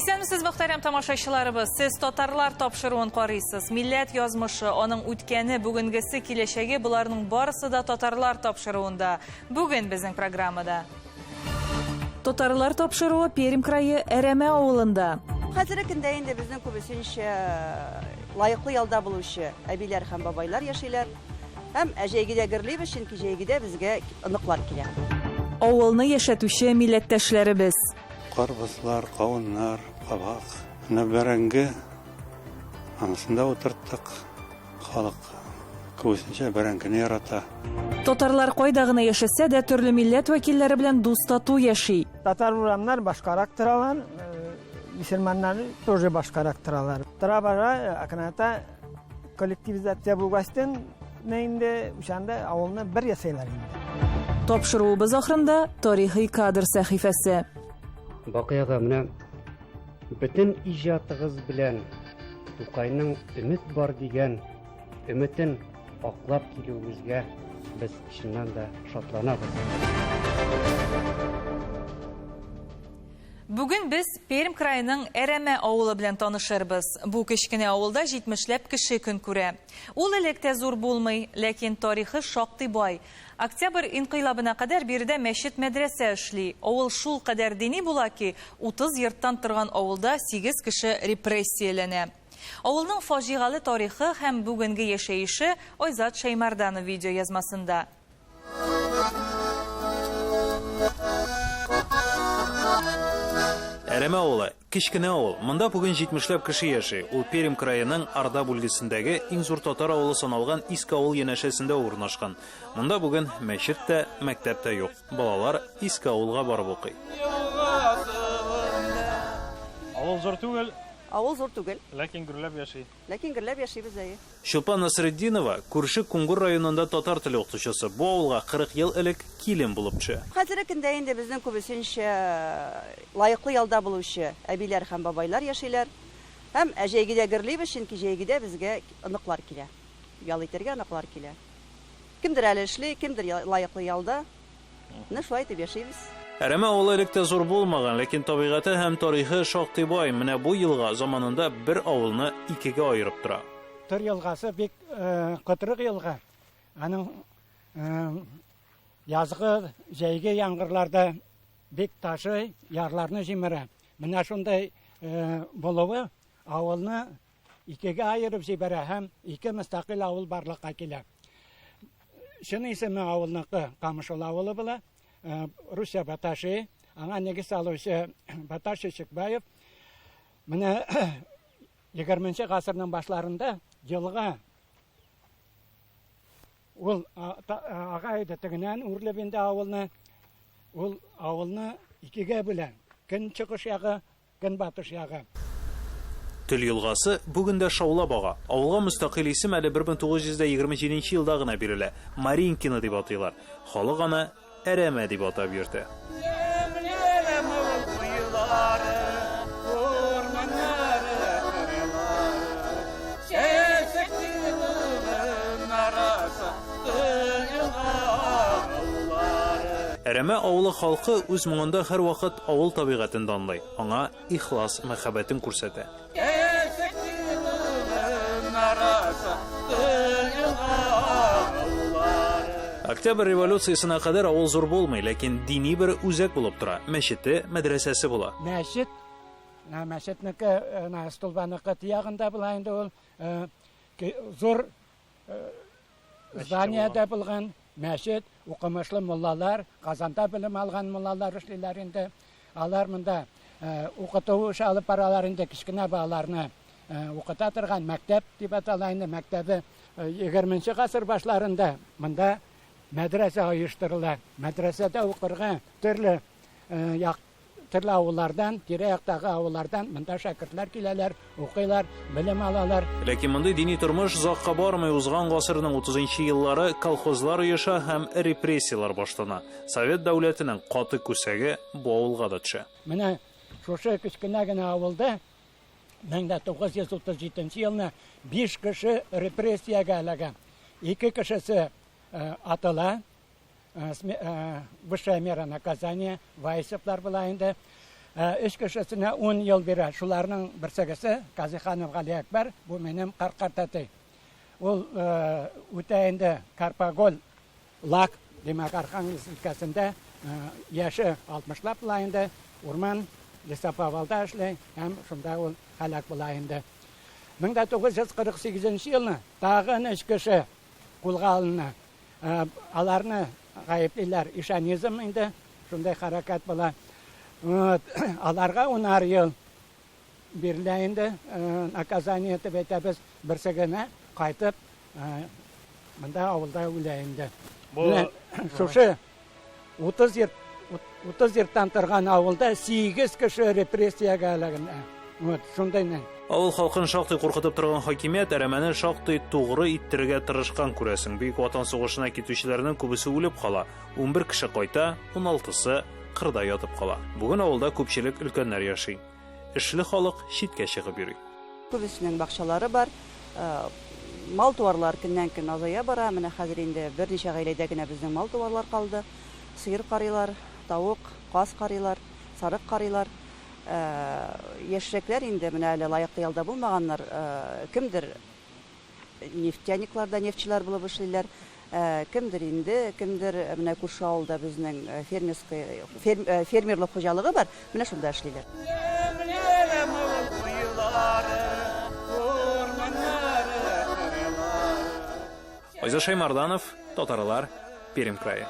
Исәнмесез, мөхтәрәм тамашачыларыбыз. Сез татарлар тапшыруын карыйсыз. Милләт язмышы, аның үткәне, бүгенгесе, киләчәге боларның барысы да татарлар тапшыруында. Бүген безнең программада. Татарлар тапшыруы Пермь крае Әрәмә авылында. Хәзерге көндә инде безнең күбесенчә лаеклы ялда булучы әбиләр һәм бабайлар яшиләр. Һәм җәйгедә гөрлибез, чөнки җәйгедә безгә оныклар килә. Авылны яшәтүче милләттәшләребез. Карбызлар, кавыннар, кабак. Менә бәрәңге, анысын да утырттык. Халык күбесенчә бәрәңгене ярата. Татарлар кайда гына яшәсә дә, төрле милләт вәкилләре белән дус-тату яши. Татар урамнар башкарак торалар, мөселманнар тоже башкарак торалар. Тора-бара акрынлата Коллективизация булгачтын инде ушанда авылны бер ясайлар инде. Тапшыруыбыз ахырында тарихи кадр сәхифәсе. Бакый ага, менә бөтен иҗатыгыз белән Тукайның өмет бар дигән өметен аклап килүегезгә без чыннан да шатланабыз. Бүген без Пермь краеның Әрәмә авылы белән танышырбыз. Бу кечкенә авылда җитмешләп кеше көн күрә. Ул элек тә зур булмый, ләкин тарихы шактый бай. Октябрь инкыйлабына кадәр биредә мәчет-мәдрәсә эшли. Авыл шулкадәр дини була ки, 30 йорттан торган авылда сигез кеше репрессияләнә. Авылның фаҗигале тарихы һәм бүгенге яшәеше Айзат Шәймәрданов видеоязмасында. Әрәмә авылы, кечкенә авыл. Монда бүген җитмешләп кеше яши. Ул Пермь краеның Арда бүлгесендәге иң зур татар авылы саналган Иске авыл янәшәсендә урнашкан. Монда бүген мәчет тә, мәктәп тә юк. Балалар Иске авылга барып укый. Авыл зур түгел. Авыл зур түгел. Ләкин гөрләп яши. Ләкин гөрләп яшибез, әйе. Чулпан Насретдинова, күрше Кунгур районында татар теле укытучысы, бу авылга 40 ел элек килен булып төшә. Хәзерге көндә инде безнең күбесенчә лаеклы ялда булучы әбиләр һәм бабайлар яшиләр. Һәм җәйгедә гөрлибез, чөнки җәйгедә безгә оныклар килә. Ял итәргә оныклар килә. Кемдер әле эшли, кемдер лаеклы ялда. Менә шулай итеп яшибез. Әрәмә авылы элек тә зур булмаган, ләкин табигате һәм тарихы шактый бай. Менә бу елга заманында бер авылны икегә аерып тора. Тор елгасы бик кытрык елга. Аның язгы, җәйге яңгырларда бик ташый, ярларны җимерә. Менә шундай булуы авылны икегә аерып җибәрә һәм ике мөстәкыйль авыл барлыкка килә. Чын исеме авылныкы Камышул авылы була. Э, Русия Баташи, аңа нигез салучы Баташ Чечекбаев. Менә 20 гасырның башларында елга ул ага иде тегеннән үрлеп инде авылны ул авылны икегә бүлә. Көнчыгыш ягы Көнбатыш ягы. Төл елгасы бүген дә шаулап ага. Авылга мөстәкыйль исем әле 1927 елда гына бирелә, Маринкино дип атыйлар. Халык аны Әрәмә дип атап йөртә. Әрәмә авылы халкы үз моңында һәрвакыт авыл табигатен данлый, аңа ихлас мәхәббәтен күрсәтә. Октябрь революциясенә кадәр авыл зур булмый, ләкин дини бер үзәк булып тора, мәчете, мәдрәсәсе була. Мәчет, мәчетнеке, столбаныкы тиягында була инде ул, зур Зданиедә булган мәчет, укымышлы муллалар, Казанда белем алган муллалар эшлиләр инде. Алар монда укыту эше алып баралар инде, кечкенә балаларны укыта торган мәктәп дип атала инде. Мәктәбе 20 гасыр башларында монда мәдрәсә оештырыла. Мәдрәсәдә укырга төрле як Төрле авыллардан, тирә-яктагы авыллардан монда шәкертләр киләләр, укыйлар, белем алалар. Ләкин мондый дини тормыш озакка бармый, узган гасырның утызынчы еллары колхозлар оеша һәм репрессияләр башлана. Совет дәүләтенең каты күсәге бу авылга да төшә. Менә шушы кечкенә генә авылда 1937 елны биш кеше репрессиягә эләгә. Ике кешесе атыла, Э, э, высшая мера наказания, Вайсовлар була инде. Өч кешесенә ун ел бирә. Шуларның берсегесе Казиханов Галиәкбәр, бу минем карт-картәти. Ул үтә инде Карпоголь Лак, димәк, Архангельск өлкәсендә яше алтмышлап була инде, урман лесоповалда эшли һәм шунда ул һәлак була инде. 1948 елны тагын өч кеше кулга алына. Аларны гаеплиләр, ишанизм инде, шундай хәрәкәт була. Вот, аларга унар ел бирелә инде, наказание дип әйтәбез. Берсе генә кайтып, монда авылда үлә инде. Менә шушы 30 йорт, 30 йорттан торган авылда 8 кеше репрессиягә эләгенә. Вот, шундый ни. Авыл халкын шактый куркытып торган хакимият әрәмәне шактый тугры иттерергә тырышкан, күрәсең. Бөек Ватан сугышына китүчеләрнең күбесе үлеп кала. 11 кеше кайта, 16-сы кырда ятып кала. Бүген авылда күпчелек өлкәннәр яши. Эшле халык читкә чыгып йөри. Күбесенең бакчалары бар. Мал-туарлар көннән-көн азая бара. Менә хәзер инде берничә гаиләдә генә безнең мал-туарлар калды. Сыер карыйлар, тавык, каз карыйлар, сарык карыйлар. Яшьрәкләр инде, менә әле лаеклы ялда булмаганнар, кемдер нефтяниклар да, нефтьчеләр булып эшлиләр. Кемдер инде, кемдер менә күрше авылда безнең фермерский, фермерлык хуҗалыгы бар, менә шунда эшлиләр. Айзат Шәймарданов, Татарлар, Пермь крае.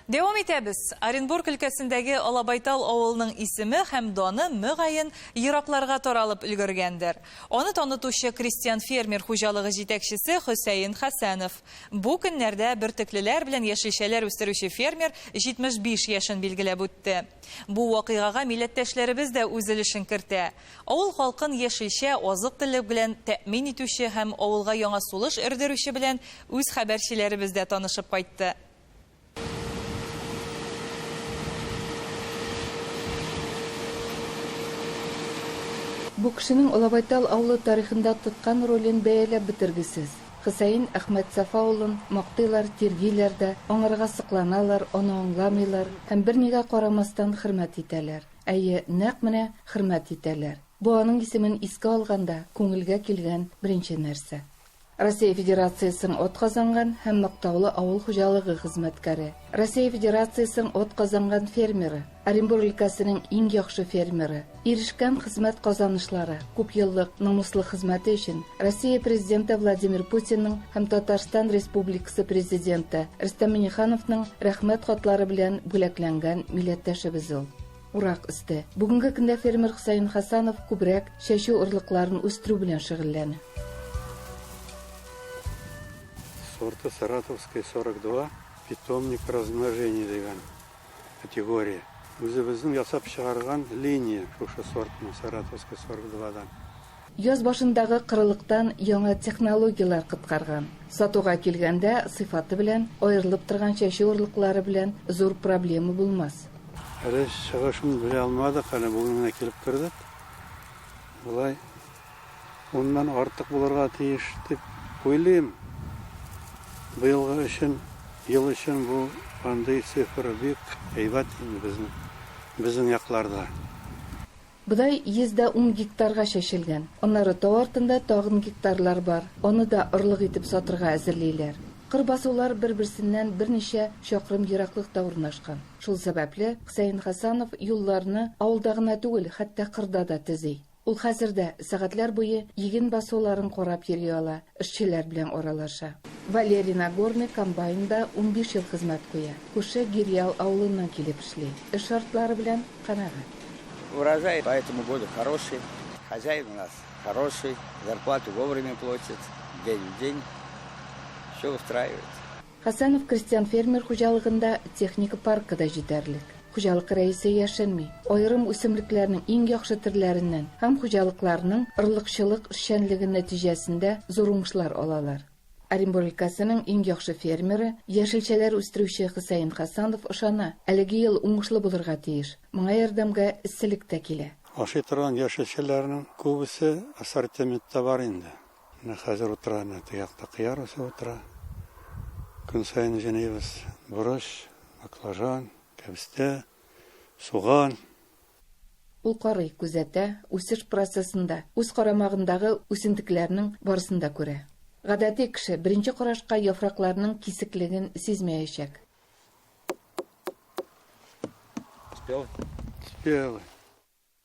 Дәвам итәбез. Оренбург өлкәсендәге Алабайтал авылының исеме һәм даны, мөгаен, еракларга таралып өлгергәндер. Аны танытучы крестьян-фермер хуҗалыгы җитәкчесе Хөсәен Хәсәнов. Бу көннәрдә бөртеклеләр белән яшелчәләр үстерүче фермер 75 яшен билгеләп үтте. Бу вакыйгага милләттәшләребез дә үз өлешен кертә. Авыл халкын яшелчә, азык-төлек белән тәэмин итүче һәм авылга яңа сулыш өрдерүче белән үз хәбәрчеләребез дә танышып кайтты. Бу кешенең Алабайтал авылы тарихында тоткан ролен бәяләп бетергесез. Хөсәен Әхмәтсафа улын мактыйлар, тиргиләр дә, аңарга сокланалар, аны аңламыйлар һәм бернигә карамастан хөрмәт итәләр. Әйе, нәкъ менә хөрмәт итәләр. Бу аның исемен искә алганда күңелгә килгән беренче нәрсә. Россия Федерациясенең атказанган һәм мактаулы авыл хуҗалыгы хезмәткәре, Россия Федерациясенең атказанган фермеры, Оренбург өлкәсенең иң яхшы фермеры, ирешкән хезмәт казанышлары, күпьеллык намуслы хезмәте өчен Россия Президенты Владимир Путинның һәм Татарстан Республикасы Президенты Рөстәм Миңнехановның Рәхмәт хатлары белән бүләкләнгән милләттәшебез ул. Урак өсте. Бүгенге көндә фермер Хөсәен Хәсәнов күбрәк чәчү орлыкларын үстерү белән шөгыльләнә. Сорты Саратовская 42, питомник размножения дигән категория. Үзебезнең ясап чыгарган линия шушы сортның Саратовская 42 дан. Яз башындагы кырылыктан яңа технологияләр коткарган. Сатуга килгәндә, сыйфаты белән аерылып торган чәчү орлыклары белән зур проблема булмас. Әле чыгышын белә алмадык, әле бүген генә килеп кердек. Болай уннан артык булырга тиеш дип уйлыйм. Быелгы өчен, ел өчен бу андый цифра бик әйбәт инде безнең, безнең якларда. Бодай 110 гектарга чәчелгән. Аннары тау артында тагын гектарлар бар, аны да орлык итеп сатырга әзерлиләр. Кыр басулар бер-берсеннән берничә чакрым ераклыкта урнашкан. Шул сәбәпле, Хөсәен Хәсәнов юлларны авылда гына түгел, хәтта кырда да төзи. Ул хәзер дә сәгатьләр буе иген басуларын карап йөри ала, эшчеләр белән аралаша. Валерий Нагорный комбайнда 15 ел хезмәт куя. Күрше Гирьял авылыннан килеп эшли. Эш шартлары белән канәгать. Урожай по этому году хороший. Хозяин у нас хороший, зарплату вовремя платит, день в день. Все устраивает. Хәсәнов крестьян-фермер хуҗалыгында техника паркы да җитәрлек. Хуҗалык рәисе яшерми, аерым үсемлекләрнең иң яхшы төрләреннән һәм хуҗалыкларның орлыкчылык эшчәнлеге нәтиҗәсендә зур уңышлар алалар. Оренбург өлкәсенең иң яхшы фермеры, яшелчәләр үстерүче Хөсәен Хәсәнов ышана, әлеге ел уңышлы булырга тиеш. Моңа ярдәмгә эсселек тә килә. Ашый торган яшелчәләрнең күбесе ассортиментта бар инде. Менә хәзер утыра, менә теге якта кыяр үсеп утыра. Көн саен җыйныйбыз. Борыч, Баклажан, кәбестә, суган. Ул карый, күзәтә, үсеш процессында үз карамагындагы үсентекләрнең барысын да күрә. Гадәти кеше беренче карашка яфракларның кисеклеген сизмәячәк. Спелый? Спелый.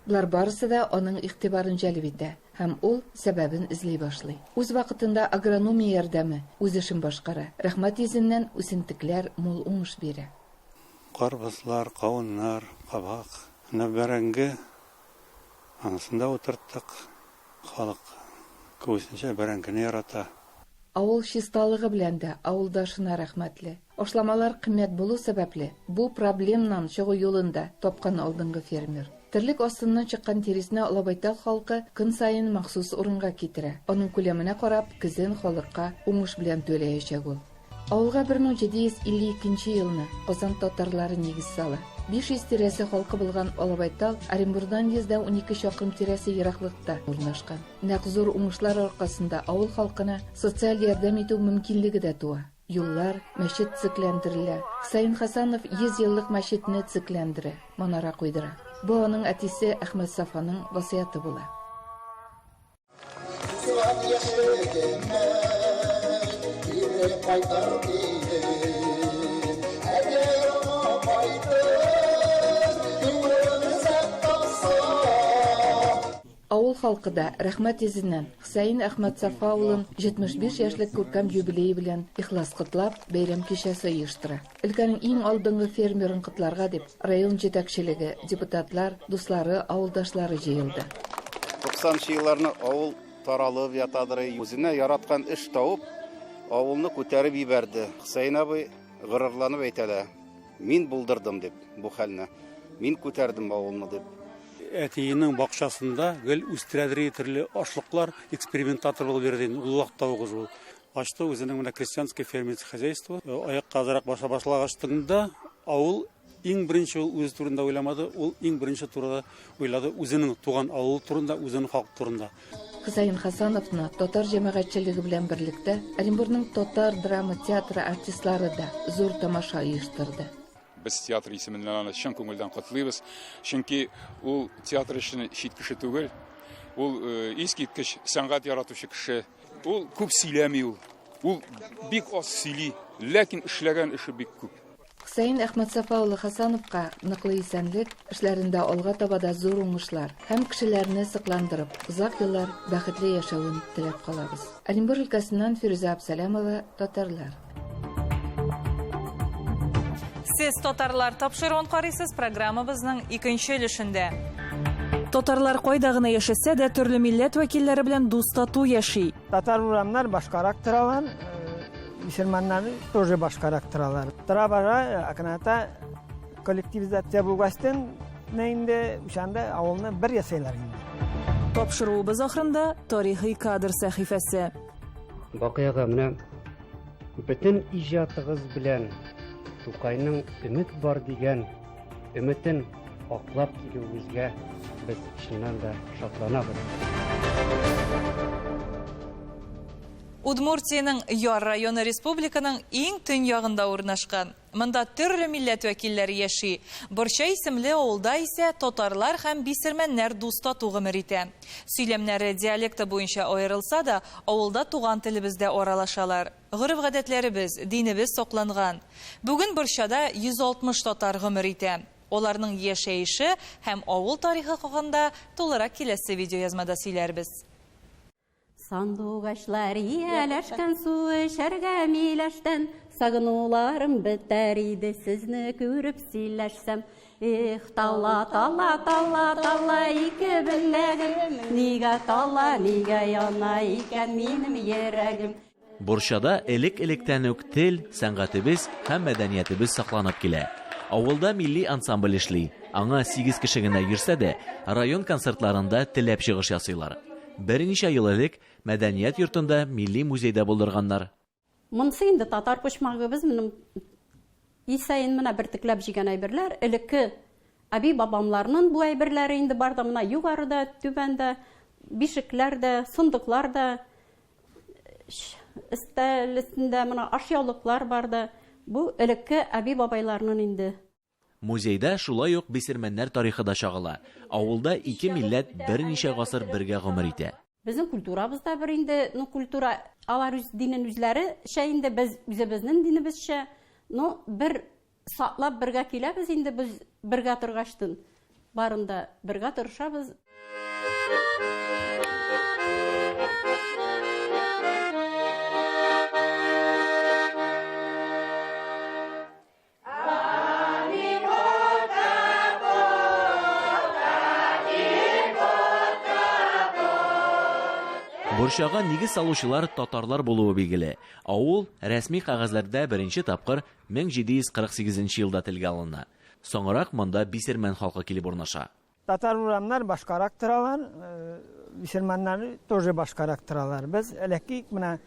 Болар барысы да аның игътибарын җәлеп итә һәм ул сәбәбен эзли башлый. Үз вакытында агрономия ярдәме үз эшен башкара, рәхмәт йөзеннән үсентекләр мул уңыш бирә. Карбызлар, кавыннар, кабак, менә бәрәңге, анысын да утырттык. Халык күбесенчә бәрәңгене ярата. Авыл чисталыгы белән дә авылдашына рәхмәтле. Ашламалар кыйммәт булу сәбәпле, бу проблемнан чыгу юлын да тапкан алдынгы фермер. Терлек астыннан чыккан тиресне Алабайтал халкы көн саен махсус урынга китерә. Аның күләменә карап, көзен халыкка уңыш белән түләячәк ул. Авылга 1752 нче елны Казан татарлары нигез сала. 500 тирәсе халкы булган Алабайтал Оренбурдан 112 чакрым тирәсе ераклыкта урнашкан. Нәкъ зур уңышлар аркасында авыл халкына социаль ярдәм итү мөмкинлеге дә туа. Юллар, мәчет төзекләндерелә. Хсәен Хәсәнов 100 еллык мәчетне төзекләндерә, манара куйдыра. Бу аның әтисе Әхмәтсафаның васыяте була. Узган яшьлегемне кире кайтар идем. Әгәр аңа кайтып, күңелем ризык тапса. Авыл халкы да, рәхмәт йөзеннән, Хсәен Әхмәтсафа улын 75 яшьлек күркәм юбилее белән ихлас котлап, бәйрәм кичәсе оештыра. Өлкәнең иң алдынгы фермерын котларга дип, район җитәкчелеге, депутатлар, дуслары, авылдашлары җыелды. Туксанынчы елларны авыл таралып ятадыр. Үзенә яраткан эш табып, авылны күтәреп җибәрде. Хөсәен абый горурланып әйтә дә, Мин булдырдым, дип, бу хәлне. Мин күтәрдем авылны, дип. Әтиенең бакчасында гел үстерәдер иде төрле ашлыклар, экспериментатор булып йөрде инде ул вакытта ук уже ул. Ачты үзенең менә крестьянское фермерское хозяйство. Аякка азрак баса башлагачтын да авыл иң беренче ул үзе турында уйламады, ул иң беренче турыда уйлады үзенең туган авылы турында, үзенең халкы турында. Хөсәен Хасановны татар җәмәгатьчелеге белән берлектә Оренбурның татар драма театры артистлары да зур тамаша оештырды. Без театр исеменнән аны чын күңелдән котлыйбыз, чөнки ул театр өчен чит кеше түгел, ул искиткеч сәнгать яратучы кеше. Ул күп сөйләми ул. Ул бик аз сөйли, ләкин эшләгән эше бик күп. Хөсәен Әхмәтсафа улы Хәсәновка ныклы исәнлек, эшләрендә алга таба да зур уңышлар һәм кешеләрне сокландырып, озак еллар бәхетле яшәвен теләп калабыз. Оренбур өлкәсеннән Фирүзә Абсәләмова, Татарлар. Сез Татарлар тапшыруын карыйсыз, программабызның икенче өлешендә. Татарлар кайда гына яшәсә дә, төрле милләт вәкилләре белән дус-тату яши. Татар урамнар башкарак торалар, мөселманнар тоже башкарак торалар. Тора-бара акрынлата коллективизация булгачтын инде ушанда авылны бер ясыйлар инде. Тапшыруыбыз ахырында тарихи кадр сәхифәсе. Бакыяга менә бөтен иҗатыгыз белән Тукайның өмет бар дигән өметен аклап килүегезгә без чыннан да шатланабыз. Удмуртиянең Яр районы республиканың иң төньягында урнашкан. Монда төрле милләт вәкилләре яши. Борча исемле авылда исә татарлар һәм бисермәннәр дус-тату гомер итә. Сөйләмнәре диалекты буенча аерылса да, авылда туган телебездә аралашалар. Гореф-гадәтләребез, динебез сакланган. Бүген Борчада 160 татар гомер итә. Аларның яшәеше һәм авыл тарихы хакында тулырак киләсе видеоязмада сөйләрбез. Сандугачлар ияләшкән су эчәргә миләштән, Сагынуларым бетәр иде сезне күреп сөйләшсәм. Эх, тала, тала, тала, тала ике беләгем, Нигә тала, нигә яна икән минем йөрәгем. Борчада элек-электән үк тел, сәнгатебез һәм мәдәниятебез сакланып килә. Авылда милли ансамбль эшли. Аңа сигез кеше генә йөрсә дә, район концертларында теләп чыгыш ясыйлар. Берничә ел элек мәдәният йортында милли музей да булдырганнар. Монысы инде татар почмагыбыз, моның ел саен менә бөртекләп җыйган әйберләр. Элекке әби-бабамларның бу әйберләре инде бар да менә югарыда, түбәндә, бишекләр дә, сандыклар да, Өстәл өстендә менә ашъяулыклар бар да. Бу элекке әби-бабайларнын инде. Музейда шулай ук бисермәннәр тарихы да чагыла. Авылда ике милләт берничә гасыр бергә гомер итә. Безнең культурабыз да бер инде, ну культура, алар үз динен үзләречә инде, без үзебезнең динебезчә, ну бер саклап бергә киләбез инде без бергә торгачтын. Барын да бергә тырышабыз. Борчага нигез салучылар татарлар булуы билгеле. Авыл рәсми кәгазьләрдә беренче тапкыр 1748 нче елда телгә алына. Соңрак монда бисермән халкы килеп урнаша. Татар урамнар башкарак торалар, мөселманнар тоже башкарак торалар. Без элекке менә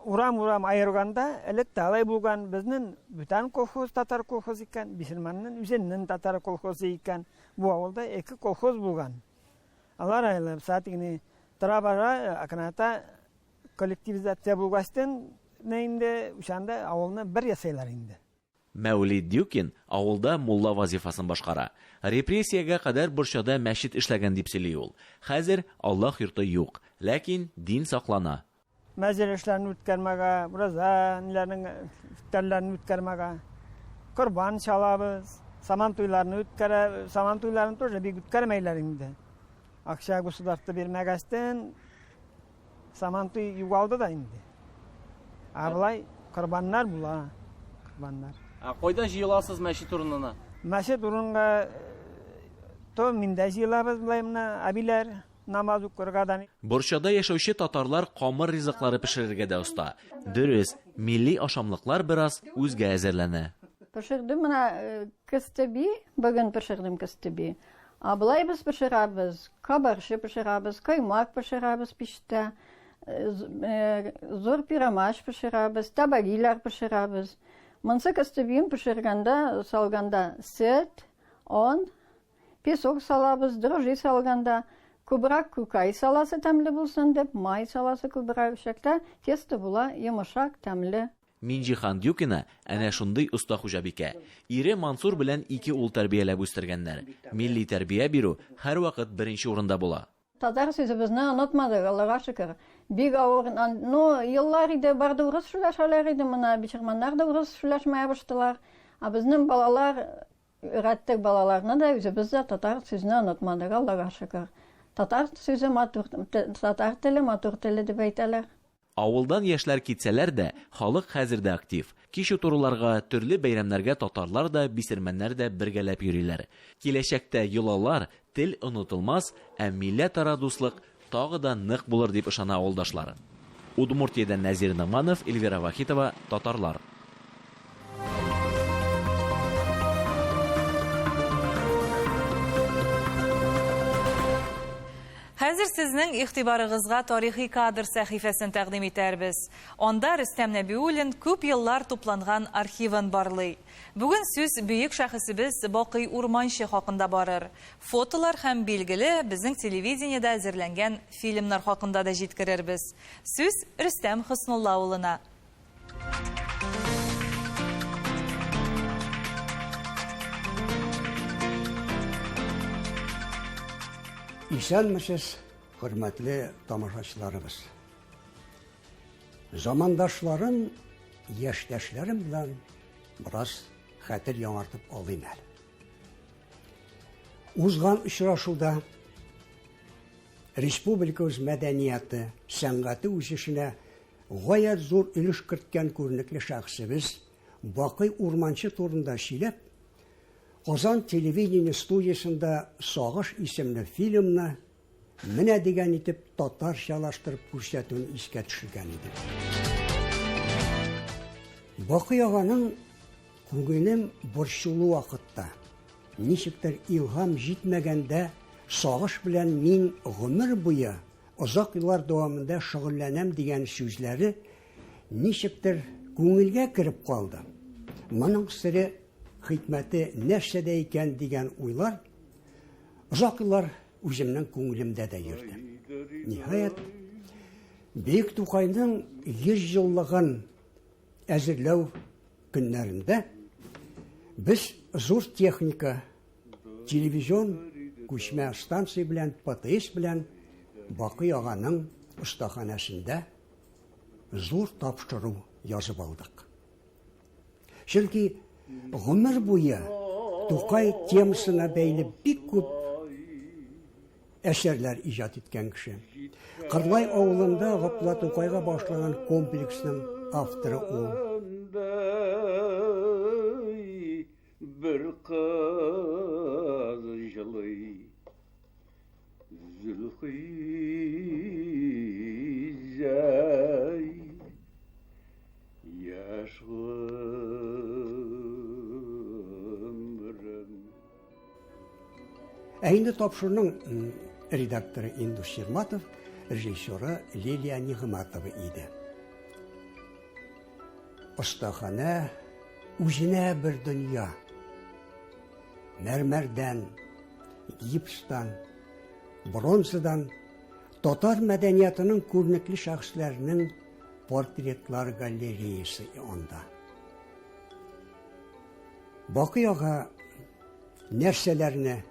урам-урам аерганда, элек тә алай булган, безнең бүтән колхоз татар колхоз икән, мөселманның үзенең татар колхозы икән. Бу авылда ике колхоз булган. Алар аерылып, сәгать генә тора бара, акрынлата коллективизация булгачтын, инде ушанда авылны бер ясайлар инде. Мәүлид Дюкин авылда мулла вазифасын башкара. Репрессиягә кадәр Борчада мәчет эшләгән дип сөйли ул. Хәзер Аллаһ йорты юк, ләкин дин саклана. Мәҗлесләрне үткәрмәгә, ураза ниләрнең ифтарларны үткәрмәгә, корбан чалабыз, саман туйларны үткәрә, саман туйларын тоже бик үткәрмәйләр инде. Акча государство бирмәгәчтен Самантуй югалды да инде. Ә болай корбаннар була. Корбаннар. Ә кайда җыеласыз мәчет урынына? Мәчет урынга то миндә җыелабыз болай менә әбиләр намаз укырга да. Борчада яшәүче татарлар камыр ризыклары пешерергә дә оста. Дөрес, милли ашамлыклар бераз үзгә әзерләнә. Пешердем менә кыстыби, бүген пешердем кыстыби. Ә болай без пешерәбез, кабарчы пешерәбез, каймак пешерәбез пичтә, зур пирамаш пешерәбез, табагиләр пешерәбез. Монсы кыстыбиен пешергәндә, салганда сөт, он, песок салабыз, дрожжи салганда, күбрәк күкәй саласы тәмле булсын дип, май саласы күбрәк, шәктә тесто була йомшак, тәмле. Минҗиһан Дюкина әнә шундый оста хуҗабикә. Ире Мансур белән ике ул тәрбияләп үстергәннәр. Милли тәрбия бирү һәрвакыт беренче урында була. Татар сүзебезне онытмадык, Аллага шөкер. Бик авыр, ну, еллар иде, барды урыс шүләшәләр иде, менә бичерманнар да урыс шүләшмәя баштылар. Ә безнең балалар, өйрәттек балаларны да, үзебез дә татар сүзне онытмадык, Аллага шөкер. Татар сүзе матур, татар теле матур теле дип әйтәләр. Авылдан яшьләр китсәләр дә, халык хәзер дә актив. Кич утыруларга, төрле бәйрәмнәргә татарлар да, бисермәннәр дә бергәләп йөриләр. Киләчәктә йолалар, тел онытылмас, ә милләтара дуслык тагы да нык булыр дип ышана авылдашлар. Удмуртиядән Нәзир Ногманов, Эльвира Вахитова, Татарлар. Хәзер сезнең игътибарыгызга тарихи кадр сәхифәсен тәкъдим итәрбез. Анда Рөстәм Нәбиуллин күп еллар тупланган архивын барлый. Бүген сүз бөек шәхесебез Бакый Урманче хакында барыр. Фотолар һәм, билгеле, безнең телевидениедә әзерләнгән фильмнар хакында да җиткерербез. Сүз Рөстәм Хөснулла улына. Исәнмесез, хөрмәтле тамашачыларыбыз. Замандашларым, яшьтәшләрем белән бераз хәтер яңартып алыйм әле. Узган очрашуда республикабыз мәдәнияты, сәнгате үсешенә Гаять зур өлеш керткән күренекле шәхесебез Бакый Урманче турында сөйләп, Казан телевидение студиясендә Сагыш исемле фильмны менә дигән итеп татарчалаштырып күрсәтүен искә төшергән идем. Бакый аганың күңелем борчулы вакытта, ничектер илһам җитмәгәндә сагыш белән мин гомер буе Озак еллар дәвамында шөгыльләнәм дигән сүзләре ничектер күңелгә кереп калды. Моның сере, хикмәте нәрсәдә икән дигән уйлар озак еллар үземнең күңелемдә дә йөрде. Ниһаять, Бөек Тукайның 100 еллыгын әзерләү. көннәрендә без зур техника, телевизион күчмә станция белән, ПТС белән Бакый аганың остаханәсендә зур тапшыру язып алдык. Чөнки гомер буе Тукай темасына бәйле бик күп әсәрләр иҗат иткән кеше. Кырлай авылында Габдулла Тукайга багышланган комплексның авторы ул. Бер кыз җылый. Зөлхиҗәй яшь гомерем. Ә инде тапшыруның редакторы Индус Ширматов, режиссеры Лилия Нигъматова иде. Остаханә үзенә бер дөнья. Мәрмәрдән, гипстан, бронзадан татар мәдәниятының күренекле шәхесләренең портретлар галереясы анда. Бакый ага нәрсәләрне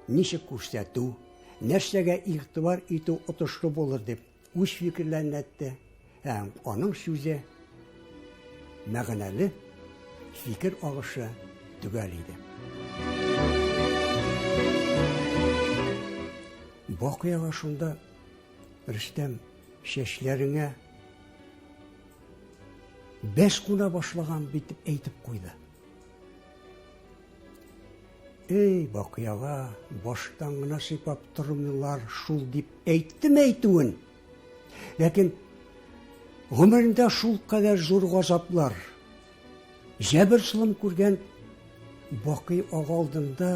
ничек күрсәтү, нәрсәгә игътибар итү отышлы булыр дип үз фикерләрен әйтте. Һәм аның сүзе мәгънәле, фикер агышы төгәл иде. Бакыяга шунда Рөстәм чәчләреңә бәс куна башлаган бит дип әйтеп куйды. Эй, Бакыяга баштан гына сыйпап тормыйлар шул дип әйттем әйтүен. Ләкин гомерендә шул кадәр зур газаплар, җәбер-золым күргән Бакый ага алдында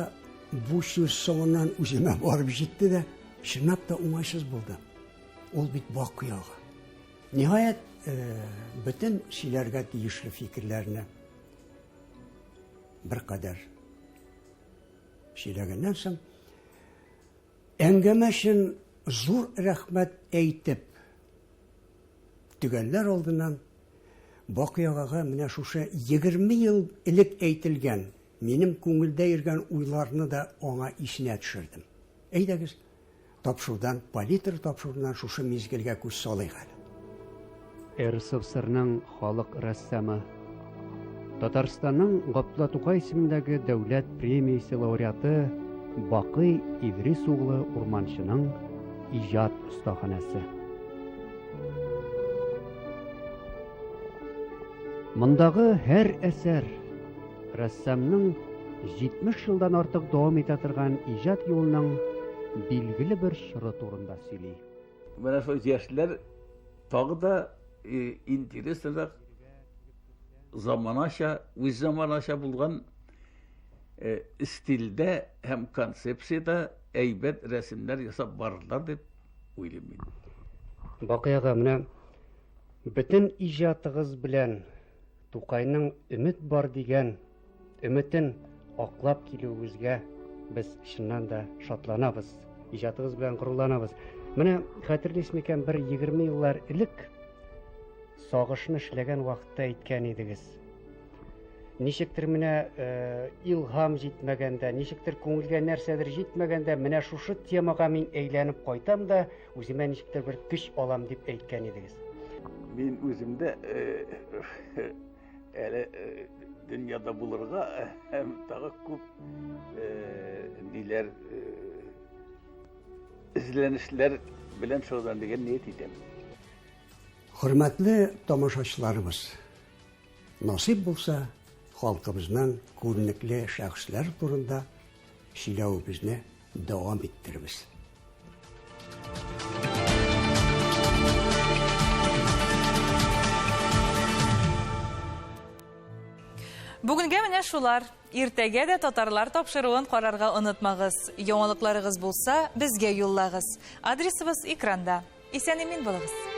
бу сүз соңыннан үземә барып җитте дә, чынлап та уңайсыз булды. Ул бит Бакый ага. Ниһаять, э, бөтен сөйләргә тиешле фикерләрне беркадәр сөйләгәннән соң, Әңгәмә өчен зур рәхмәт әйтеп, төгәлләр алдыннан Бакый агага менә шушы 20 ел элек әйтелгән, минем күңелдә йөргән уйларны да аңа исенә төшердем. Әйдәгез, тапшырудан, Палитра тапшыруыннан шушы мизгелгә күз салыйк әле. РСФСРның халык рәссамы, Татарстанның Габдулла Тукай исемендәге дәүләт премиясе лауреаты Бакый Идрис углы Урманчының иҗат остаханәсе. Мондагы һәр әсәр рәссамның 70 елдан артык дәвам итә торган иҗат юлының билгеле бер чоры турында сөйли. Менә шул яшьләр тагы да интереслырак заманача, үз заманача булган стильдә һәм концепциядә әйбәт рәсемнәр ясап барырлар дип уйлыйм мин. Бакый ага, менә бөтен иҗатыгыз белән Тукайның өмет бар дигән Өметен аклап килүегезгә без чыннан да шатланабыз, иҗатыгыз белән горурланабыз. Менә хәтерлисез микән, бер 20 еллар элек сагышны эшләгән вакытта әйткән идегез. Ничектер менә э, илһам җитмәгәндә, ничектер күңелгә нәрсәдер җитмәгәндә, менә шушы темага мин әйләнеп кайтам да, үземә ничектер бер көч алам дип әйткән идегез. Мин үзем дә э, Әле дөньяда булырга һәм тагы күп ниләр эзләнешләр белән шөгыльлән дигән ният итәм. Хөрмәтле тамашачыларыбыз, насыйп булса, халкыбызның күренекле шәхесләре турында сөйләвебезне дәвам иттербез. Бүгенгә менә шулар. Иртәгә дә татарлар тапшыруын карарга онытмагыз. Яңалыкларыгыз булса, безгә юллагыз. Адресыбыз экранда. Исән-имин булыгыз.